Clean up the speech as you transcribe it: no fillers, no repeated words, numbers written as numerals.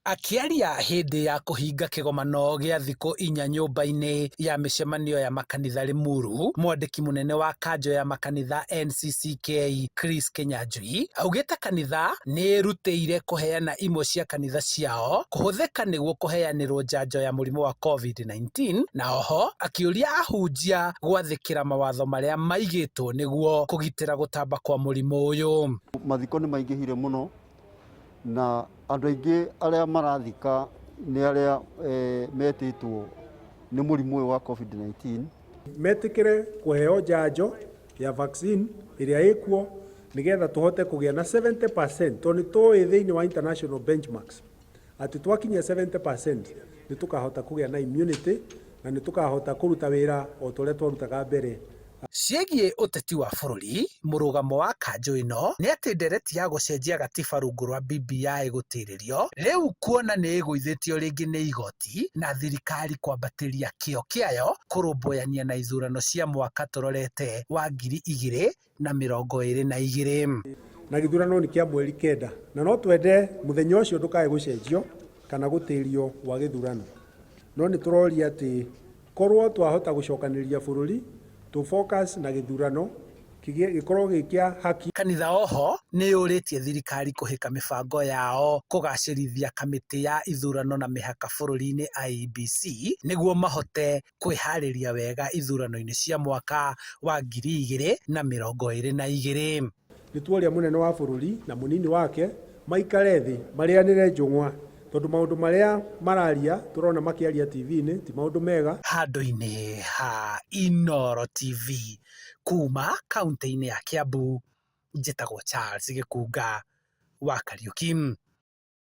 Akĩaria hĩndĩ ya kũhinga kĩgomano gĩa thikũ inya nyũmba-inĩ ya mĩcemanio ya makanitha Limuru, mwandĩki mũnene wa kanjũ ya makanitha NCCK Chris Kinyanjui augĩte kanitha nĩ ĩrutĩire kũheana imwe cia kanitha ciao kũhũthĩka nĩguo kũheanĩrwo njanjo ya mũrimũ wa COVID-19 na oho akĩũria ahunjia gwathĩkĩra mawatho marĩa maigĩtwo nĩguo kũgitĩra gũtamba kwa mũrimũ ũyũ. Mathiko nĩ maingĩhire mũno na andũ aingĩ arĩa marathika nĩ arĩa metĩtwo nĩ mũrimũ ũyũ wa COVID-19. Metĩkĩre kũheo njanjo ya vaccine ĩrĩa ĩkuo nĩgetha tũhote kũgĩa na 70% tondũ nĩ tũĩ thĩinĩ wa international benchmarks atĩ twakinyia 70% nĩ tũkahota kũgĩa na immunity na nĩ tũkahota kũruta wĩra o ta ũrĩa twarutaga mbere. Ciĩgiĩ ũteti wa bũrũri, mũrũgamo wa kanjũ ĩno nĩ atĩ ndereti ya gũcenjia gatiba rungu rwa BBI gũtĩrĩrio rĩu kuona nĩ ĩgũithĩtio rĩngĩ nĩ igoti na thirikari kwambatĩria kĩo kĩayo kũrũmbũyania na ithurano cia mwaka tũrorete wa 2022. Na gĩthurano nĩ kĩa mweri 9 na no twende mũthenya ũcio ndũkae gũcenjio kana gũtĩrio gwa gĩthurano, no nĩ tũroria atĩ korwo twahota gũcokanĩrĩria bũrũri tũ focus na gĩthurano gĩkorwo gĩ kĩa haki. Kanitha oho nĩ yũrĩtie thirikari kũhĩka mĩbango yao kũgacĩrithia kamĩtĩ ya ithurano na mĩhaka bũrũri-inĩ IEBC nĩguo mahote kwĩharĩria wega ithurano-inĩ cia mwaka wa 2022. Nĩ tuoria mũnene wa bũrũri na mũnini wake maikare thĩ marĩanĩre njũng'wa tondũ maũndũ marĩa mararia tũrona makĩaria TV-inĩ ti maũndũ mega. Handũ-inĩ ha Inooro TV kuma kaunti-inĩ ya Kiambu, njĩtagwo Charles Gĩkunga wa Kariuki.